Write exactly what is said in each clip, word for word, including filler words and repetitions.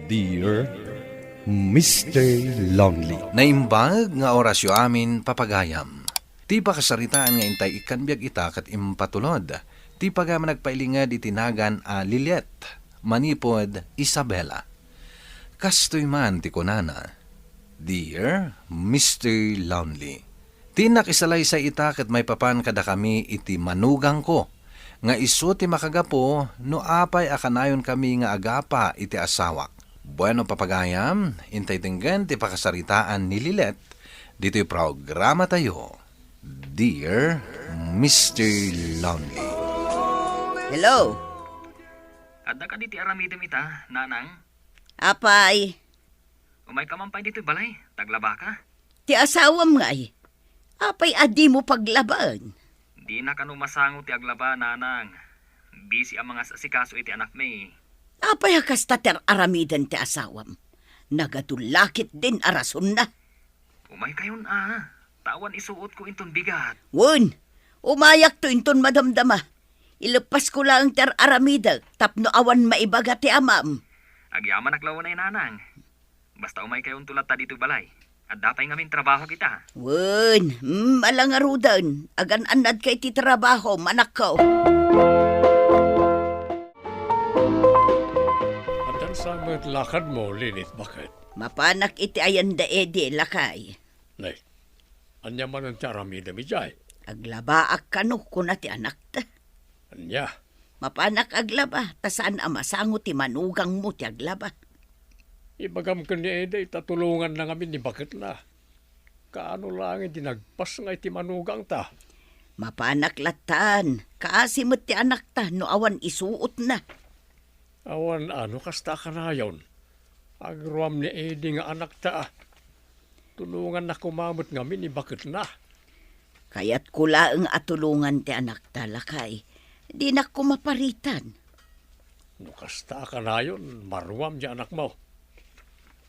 Dear Mister Lonely. Naimbag nga orasyo amin, papagayam. Ti pakasaritaan nga intay ikkan biag ita ket impatulod ti pagayam a nagpailinged iti nagan a Lilet manipud Isabela. Kastoy man ti kunana, Dear Mister Lonely, ti nakisalaysay ita ket maipapan kadakami iti manugangko, nga isu ti makagapu no apay a kanayonkami nga agapa iti asawak. Bueno, papagayam, intay denggen ti pakasaritaan ni Lilet ditoy programatayo, Dear Mister Lonely. Hello? Adda kadi ti aramidem ita, nanang? Apay? Umayka man pay ditoy balay, ta aglabaka? Ti asawam ngay? Apay a dimo paglabaen? Dina kano masango ti aglaba, nanang. Busy a mangas-asikaso iti anakmi. Apay a kasta ti ar-aramiden ti asawam? Nagadu la ketdin a rasonna. Umaykayon a, ta awan isuotko inton bigat. Wen, umayakto inton madamdama. Ileppasko laeng ti ar-aramidek tapno awan maibaga ti amam. Agyamanak la unay, nanang. Basta umaykayonto latta ditoy balay. Adda pay ngamin trabaho kita. Wen, mm, ala ngaruden. Agan-annadka iti trabaho, manakko. Addan sa met lakadmo, Lilet, baket? Mapanak iti ayan da Eddie, lakay. Nay, ania manen ti aramidem idiay? Aglabaak kano, kuna ti anakta. Ania? Mapanak aglaba, ta saan a masango ti manugangmo ti aglaba. Ibagam ken ni Eddie ta tulonganna ngamin ni baketna. Kaano laeng idi nagpasngay ti manugangta? Mapanak lattan, kaasi met ti anakta no awan isuotna. Awan a no kasta a kanayon. Agruam ni Eddie nga anakta a. Tulonganna koma met ngamin ni baketna. Kayatko laeng a tulongan ti anakta, lakay. Dinak koma paritan. No kasta a kanayon, maruam ti anakmo.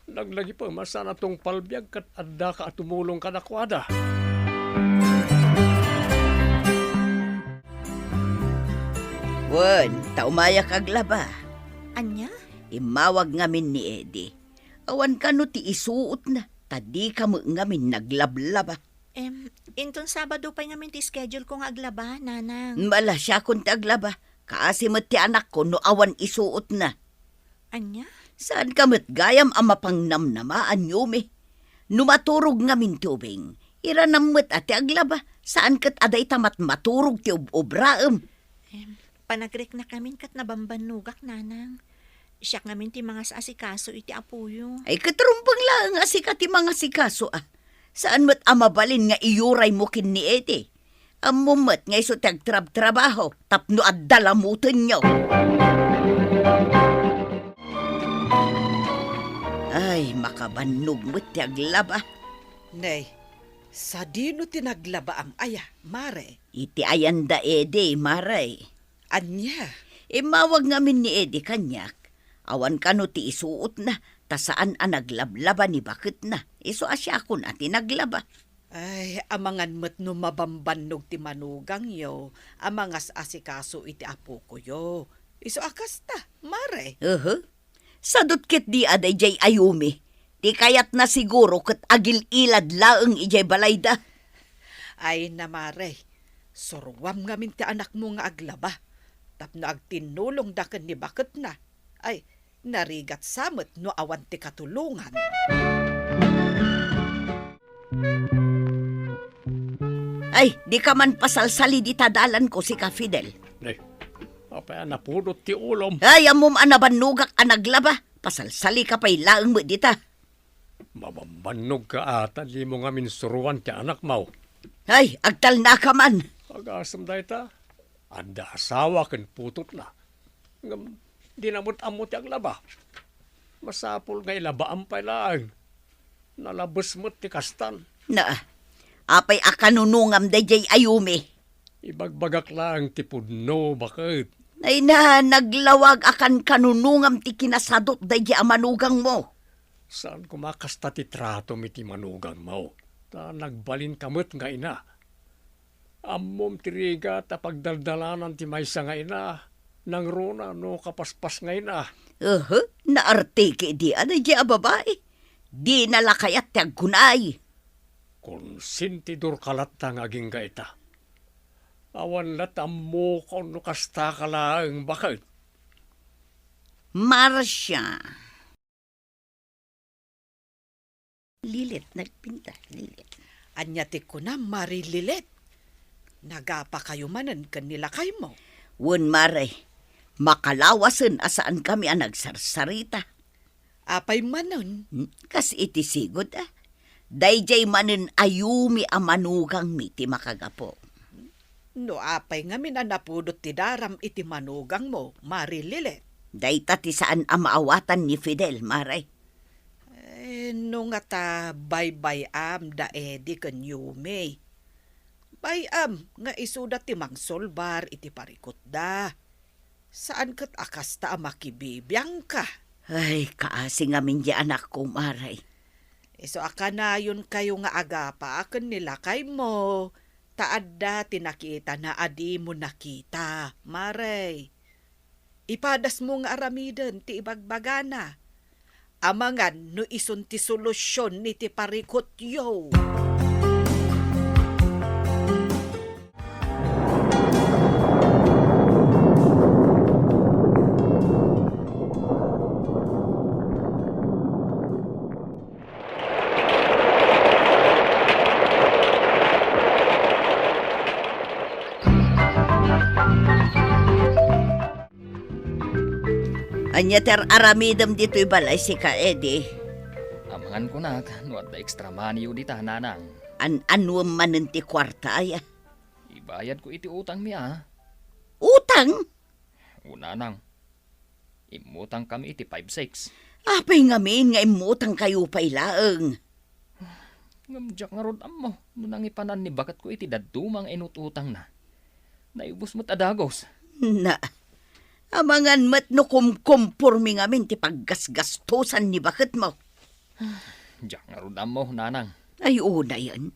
Naglagipem a saan a tungpal biag ket addaka a tumulong kadakuada. Wen, ta umayak aglaba. Ania? Immawag ngamin ni Eddie. Awan kano ti isuotna, ta dika met ngamin naglablaba. Em, inton Sabado pay ngamin ti schedule ko nga aglaba, nanang. Ala, siakon ti aglaba. Kaasi met ti anakko no awan isuotna. Ania? Saanka met gayam a mapangnamnamaan, Yumi. No maturog ngamin ti ubing, iranam met a ti aglaba. Saan ket a dayta met maturog ti ob-obraem. Em, panagreknakamin ket nabambannogak, nanang. Siak ngamin ti mangas-asikaso iti apoyo. Ay, ket rumbeng laeng a sika ti mangasikaso, a. Saan met a mabalin nga iyuraymo ken ni Eddie? Ammom met nga isu ti agtrabtrabaho tapno adda lamutenyo. Ay, makabannog met ti aglaba. Nay, sadino ti naglabaam aya, Mare? Iti ayan da Eddie, Mare. Ania? Immawag ngamin ni Eddie kaniak. Awan kano ti isuotna, ta saan a naglablaba ni baketna. Isu a siakon a ti naglaba. Ay, amangan met no mabambannog ti manugangyo a mangas-asikaso iti apokoyo. Isu a kasta, Mare. Uhu. Sadut ketdi a daydiay a Yumi. Ti kayatna siguro ket agil-ilad laeng idiay balayda. Ay, na, Mare, suroam ngamin ti anakmo nga aglaba tapno agtinnulongda ken ni baketna. Ay, narigat sa met no awan ti katulongan. Ay, dika man pasalsali dita dalanko, sika, Fidel. Nay, apay a napudot ti ulom? Ay, ammom a nabannogak a naglaba. Pasalsalika pay laeng met dita. Mabambannogka a ta dimo ngamin suroan ti anakmo. Ay, agtalnaka man. Agasem dayta. Adda asawa ken putotna. Ngem dina met ammo ti aglaba. Masapul nga ilabaam pay laeng. Nalabes met ti kastan. Na, apay a kanunongam daydiay a Yumi? Ibagbagak laeng ti pudno, baket. Ay na, naglawag a kankanunongam ti kinasadut daydiay a manugangmo. Saan koma kasta ti tratom iti manugangmo, ta nagbalinka met nga ina. Ammom ti rigat a pagdaldalanan ti maysa nga ina, nangruna no kapaspas nga ina. Aha, naarteki idi a daydiay a babai. Dina la kayat ti agkunay. Konsentidorka latta nga agingga ita. Awan la ti ammok no kastaka laeng, baket. Marcia. Lilet, nagpintas, Lilet. Ania ti kunam, Mari Lilet? Nagapakayo manen ken ni lakaymo? Wen, Mare, makalawasen a saankami a nagsarsarita. Apay manen? Hmm, kas iti sigud, a. Daydiay manen a Yumi a manugangmi ti makagapu. No apay ngamin a napudot ti daram iti manugangmo, Mari Lilet? Dayta ti saan a maawatan ni Fidel, Mare. Eh, no ngata baybay-am da Eddie ken Yumi. Bay-am nga isuda ti mangsolbar iti parikutda. Saan ket a kasta a makibibiangka. Ay, kaasi ngamin di anakko, Mare. Isu a kanayonkayo nga agapa ken ni lakaymo, ta adda ti nakitana a dimo nakita, Mare. Ipadasmo nga aramiden ti ibagbagana. Amangan no isun ti solusion iti parikutyo. Ania ti ar-aramidem ditoy balay, sika, Eddie? Amangan kunak no adda extra money-yo dita, Nanang. An-anuem manen ti kuarta, aya? Ibayadko iti utangmi, a. Utang? O, Nanang. Immutangkami iti five six. Apay ngamin nga immutangkayo pay laeng? Ngem diak ngarud ammo no nangipanan ni baketko iti dadduma nga inut-utangna. Naibus met a dagus. Na, amangan met no kumkompormi ngamin ti paggasgastosan ni baketmo. Diak ngarud ammo, Nanang. Ay, unayen.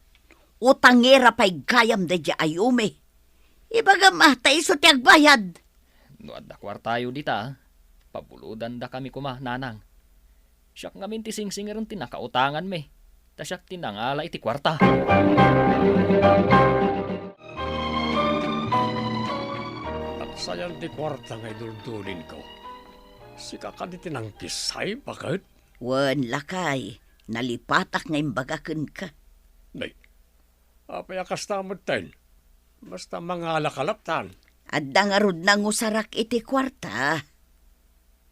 Utangera pay gayam daydiay a Yumi. Ibagam a, ta isu ti agbayad. No adda kuartayo dita, pabulodandakami koma, Nanang. Siak ngamin ti singsingirem ti nakautanganmi, ta siak ti nangala iti kuarta. Agsayan ti kuarta nga iduldulinko. Sika kadi ti nangkisay, baket? Wen, lakay, nalipatak nga imbaga kenka. Nay, apay a kasta metten? Basta mangalaka lattan. Adda ngarud nangusarak iti kuarta.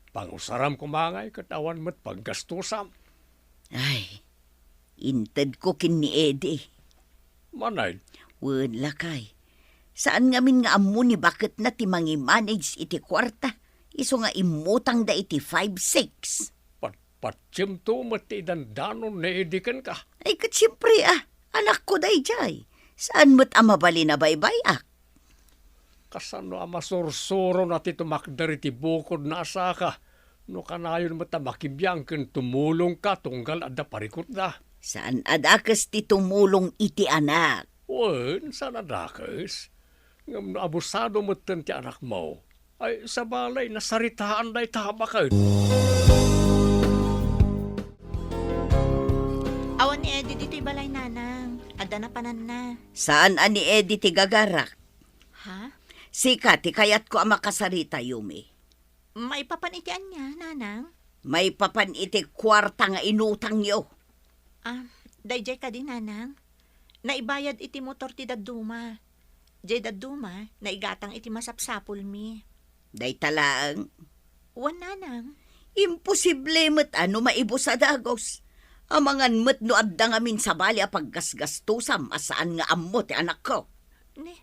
Pangusaram koma ngay ket awan met paggastosam. Ay, intedko ken ni Eddie. Manen? Wen, lakay. Saan ngamin nga ammo ni baketna ti mangi-manage iti kuarta, isu nga immutangda iti five six. Pat-, patiemto met ti idandanon ni Eddie kenka. Ay, ket siempre, a, anakko daydiay. Saan met a mabalin a baybay-ak? Kasano a masursurona ti tumakder iti bukodna a saka no kanayon met a makibiang ken tumulongka tunggal adda parikutda? Saan a dakes ti tumulong iti anak. Wen, saan a dakes. Ngem no abusado metten ti anakmo, ay, sabali, nasaritaan dayta, baket. Awan ni Eddie ditoy balay, Nanang. Adda napananna. Saan a ni Eddie ti gagarak? Ha? Sika ti kayatko a makasarita, Yumi. Maipapan iti ania, Nanang? Maipapan iti kuarta nga inutangyo. Ah, daydiay kadi, Nanang? Naibayad iti motor ti dadduma. Diay dadduma, naigatang iti masapsapulmi. Dayta laeng? Wen, Nanang. Imposible met a no maibus a dagus. Amangan met no adda ngamin sabali a paggasgastosam a saan nga ammo ti anakko. Ne,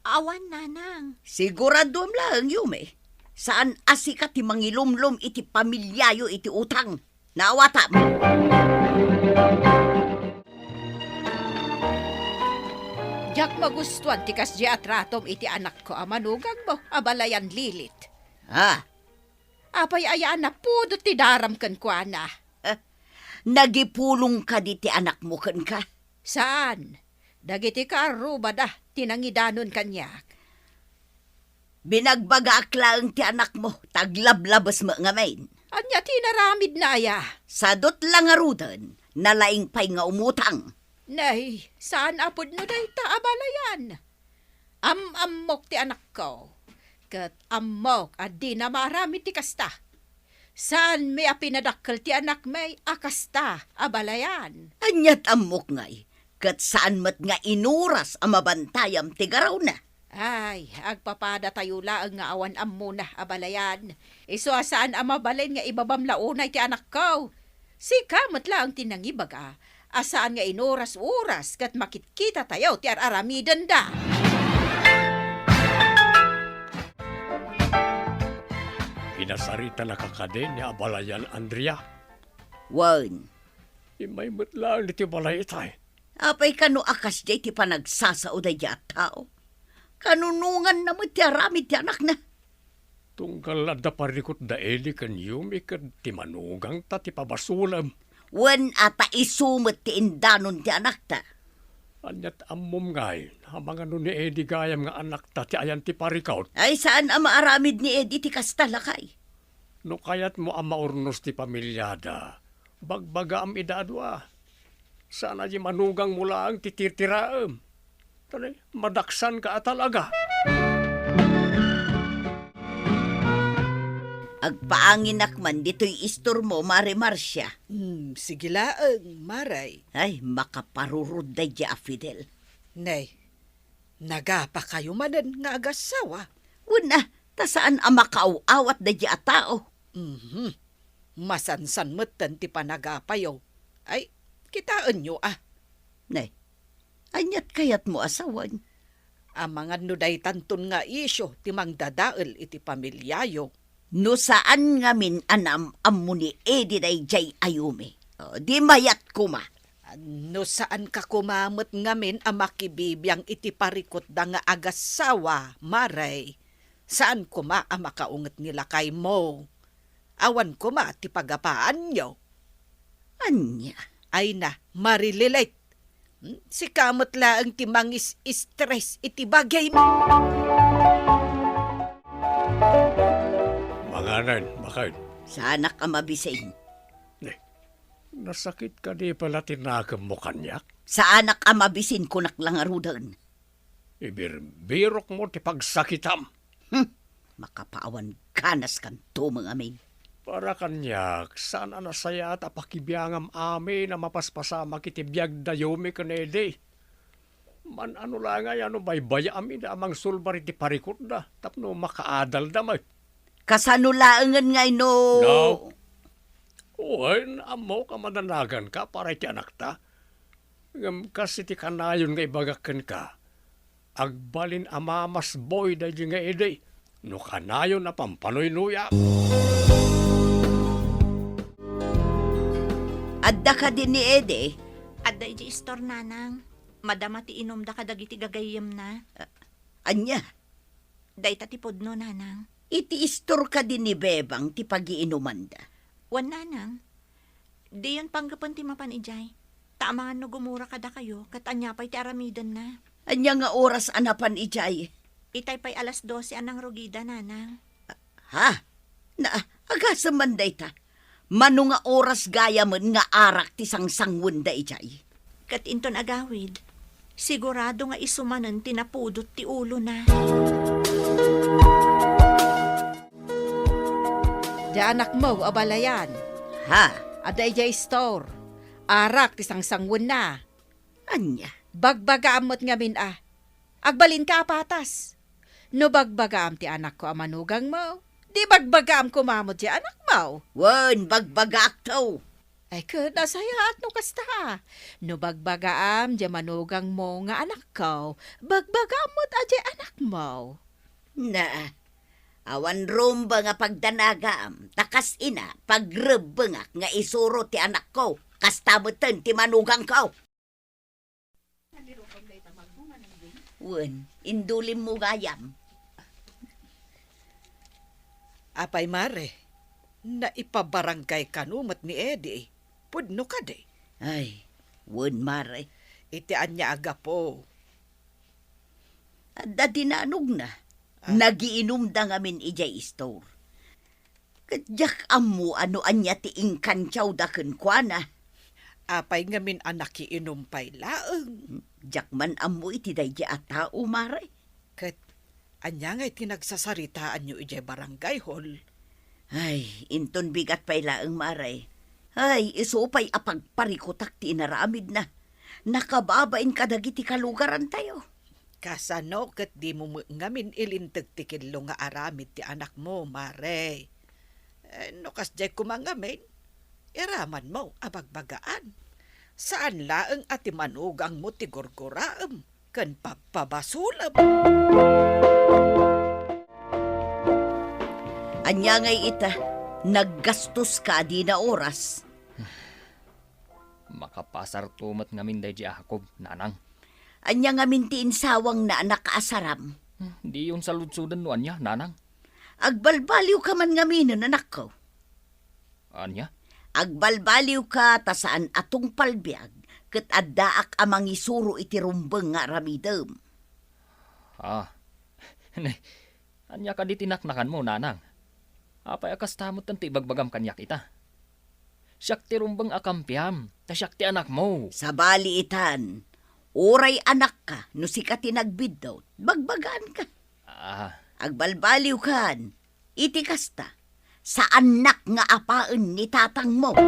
awan, Nanang. Siguraduem laeng, Yumi. Saan a sika ti mangilumlom iti pamiliayo iti utang. Naawatam. Diak magustuan ti kasdiay a tratom iti anakko a manugangmo a balayan Lilit. Ha? Apay aya a napudot ti daram kenkuana? Eh, nagipulong kadi ti anakmo kenka? Saan. Dagiti kaarrubada ti nangidanon kaniak. Binagbagaak laeng ti anakmo, ta aglablabes met ngamin. Ania ti inaramidna aya? Sadot la ngaruden, nalaing pay nga umutang. Nay, saan a pudno dayta, abalayan. Am-ammok ti anakko, ket ammok a dina maaramid ti kasta. Saanmi a pinadakkel ti anakmi a kasta, abalayan. Aniat ammok ngay, ket saan met nga inuras a mabantayam ti garawna. Ay, agpapadatayo laeng nga awan ammona, abalayan. Isu a saan a mabalin nga ibabam la unay ti anakko. Sika met laeng ti nangibaga a saan nga inuras-uras ket makitkitatayo ti ar-aramidenda. Pinasaritanaka kadi ni abalayan, Andrea? Wen. Immay met laeng ditoy balay itay. Apay kano a kasdiay ti panagsasao daydiay a tao? Kanunonganna met ti aramid ti anakna. Tunggal adda parikut da Eli ken Yumi ket ti manugangta ti pabasolem. Wen a ta isu met ti indanon ti anakta. Aniat ammom ngay, amangan no ni Eddie gayam nga anakta ti ayan ti parikut? Ay, saan a maaramid ni Eddie ti kasta, lakay. No kayatmo a maurnos ti pamiliada, bagbagaam ida a dua. Saan a di manugangmo laeng ti tirtiraem. Tani, madaksanka a talaga. Agpaanginak man ditoy istormo, Mare Marcia. Hmm, sige laeng, Mare. Ay, makaparurod daydiay a Fidel. Nay, nagapakayo manen nga agassawa? Wen a, ta saan a makaaw-awat daydiay a tao. Mhm. Masansan metten ti panagapayo. Ay, kitaenyo a. Nay, aniat kayatmo a sawen? Amangan no daytanton nga isyu ti mangdadael iti pamiliayo. No saan ngamin a naam-ammo ni Eddie daydiay a Yumi, o, di mayat koma. No saanka koma met ngamin a makibibiang iti parikutda nga agassawa, Mare, saan koma a makaunget ni lakaymo. Awan koma ti pagapaanyo. Ania? Ay na, Mare Lilet. Hmm? Sika met laeng ti mangis-stress iti bagim. Manganen, baket. Saanak a mabisin. Eh, nasakit kadi pala ti nakemmo kaniak? Saanak a mabisin, kunak la ngaruden. Ibirbirokmo ti pagsakitam. Hmm, makapaawan ganas kanto, Mang Amin. Para kaniak, saan a nasayaat a pakibiangam amin a mapaspasamak iti biag da Yumi ken Eddie. Man-ano la ngay a no baybayaam ida a mangsulbar iti parikutda tapno makaadalda met. Kasano laengen ngay no? No. Wen, ammok a madanaganka para iti anakta. Ngem kas iti kanayon nga ibagak kenka, agbalin a mamasboy daydi nga idi no kanayon a pampanuynuyak. Adda kadi ni Eddie? Adda idiay istor, nanang. Madama ti inumda kadagiti gagayyemna. Ania? Dayta ti pudno, nanang. Iti istor kadi ni Bebang ti pagiinumanda? Wen, nanang. Diyon panggapen ti mapan idiay. Ta amangan no gumura kadakayo, ket ania pay ti aramidenna? Ania nga oras a napan idiay? Itay pay alas doce a nangrugida, nanang. Ha? Na, agasem man dayta. Mano nga oras gayamen nga arak ti sangsangwenda idiay? Ket inton agawid, sigurado nga isu manen ti napudot ti ulona. Diay anakmo, abalayan. Ha? Adda idiay istor. Arak ti sangsangwenna. Ania? Bagbagaam met ngamin a, agbalinka a patas. No bagbagaam ti anakko a manugangmo, di bagbagaam koma met diay anakmo. Wen, bagbagaakto. Ay, ket nasayaat no kasta. No bagbagaam diay manugangmo nga anakko, bagbagaam met a diay anakmo. Na, awan rumbeng a pagdanagaam, ta kas ina, pagrebbengak nga isuro ti anakko, kasta metten ti manugangko. Wen, indulimmo gayam. Apay, Mare, naipabarangay kano met ni Eddie? Pudno kadi? Ay, wen, Mare. Iti ania a gapu? Adda dinanogna. Ah. Nagiinumda ngamin idiay istor. Ket diak ammo no ania ti inkantiawda kenkuana. Apay ngamin a nakiinum pay laeng? Diak man ammo iti daydi a tao, Mare. Ket ania ngay ti nagsasaritaanyo idiay barangay hall? Ay, inton bigat pay laeng, Mare. Ay, isu pay a pagparikutak ti inaramidna. Nakababain kadagiti kalugarantayo. Kasano ket dimo met ngamin ilinteg ti kello nga aramid ti anakmo, Mare? Eh, no kasdiay koma ngamin, iramanmo a bagbagaan. Saan laeng a ti manugangmo ti gurguraem ken pagpabasolem. Ania ngay ita, naggastoska a dina oras? Makapasarto met ngamin daydi a Jacob, nanang. Ania ngamin ti insawangna a nakasaram? Hmm, diyon saludsoden no ania, nanang. Agbalbaliwka man ngaminen, anakko. Ania? Agbalbaliwka ta saan a tungpal biag, ket addaak a mangisuro iti rumbeng nga aramidem. Ah. Ne, ania kadi ti naknakanmo, nanang? Apay a kasta metten ti ibagbagam kaniak ita? Siak ti rumbeng a kampiam, ta siak ti anakmo. Sabali itan, uray anakka, no sika ti nagbiddut, bagbagaanka. Ah. Agbalbaliwkan, iti kasta, saannak nga apaen ni tatangmo.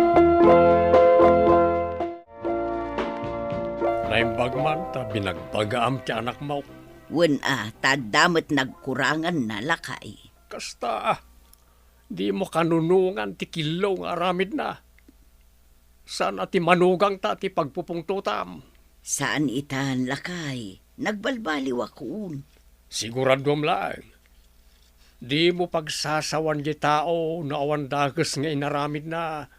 Naimbag man ta binagbagaam ti anakmo. Wen a, ta adda met nagkuranganna, lakay. Kasta, dimo kanunongan ti kello nga aramidna. Saan a ti manugangta ti pagpupungtotam. Saan itan, lakay. Nagbalbaliwakon. Siguraduam laeng. Dimo pagsasawan ti tao no awan dakes nga inaramidna.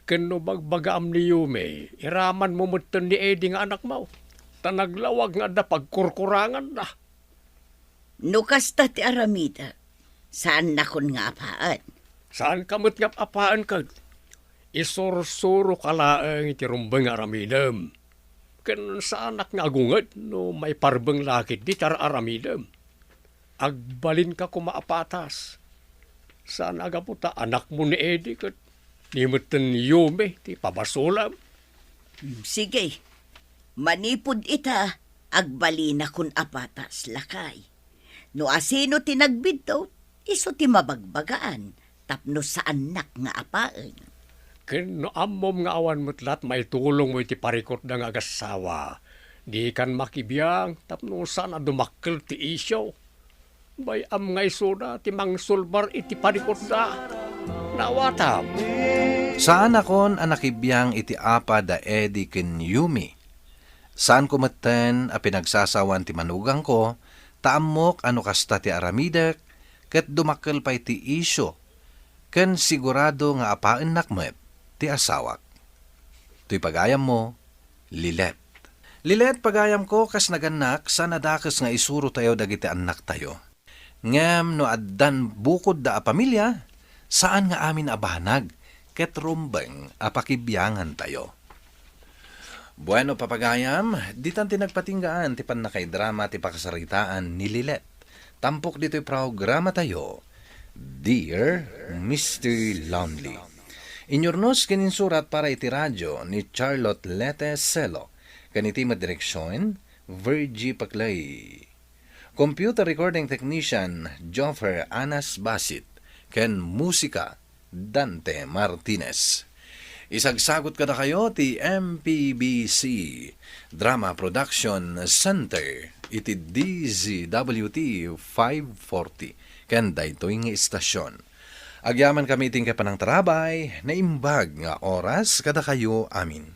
Ken no bagbagaam ni Yumi, iramanmo metten ni Eddie nga anakmo. Ta naglawag nga adda pagkurkuranganna. No kasta ti aramidek, saannakon nga apaen. Saanka met nga apaen ket isursuroka laeng iti rumbeng nga aramidem. Ken saanak nga agunget no maiparbeng la ketdi ti ar-aramidem. Agbalinka koma a patas. Saan a gapu ta anakmo ni Eddie ket ni metten ni Yumi ti pabasolem. Hmm, sige. Manipud ita, agbalinakon a patas, lakay. No asino ti nagbiddut, isu ti mabagbagaan tapno saannak nga apaen. Ken no ammom nga awan met lat maitulongmo iti parikutda nga agassawa, dikan makibiang tapno saan a dumakkel ti isyu. Bay-am nga isuda ti mangsulbar iti parikutda. Naawatam. Saanakon a nakibiang iti apa da Eddie ken Yumi. Saanko metten a pinagsasawan ti manugangko, ta ammok a no kasta ti aramidek, ket dumakkel pay ti isyu, ken sigurado nga apaennak met ti asawak. Toy pagayammo, Lilet. Lilet, pagayamko, kas nagannak, saan a dakes nga isurotayo dagiti annaktayo. Ngem no addan bukodda a pamilia, saan nga amin a banag ket rumbeng a pakibiangantayo. Bueno, papagayam, ditan ti nagpatinggaan ti pannakaidrama ti pakasaritaan ni Lilet. Tampok ditoy programatayo, Dear Mister Lonely. Inyurnos ken insurat para iti radio ni Charlotte Lete Celo, ken iti met direksion, Virgie Paclay. Computer recording technician, Joffer Anas Basit, ken musika, Dante Martinez. Isagsagut kadakayo ti M P B C Drama Production Center iti D Z W T five forty ken daytoy nga istasyon. Agyamankami iti panangtarabay, naimbag nga oras kadakayo amin.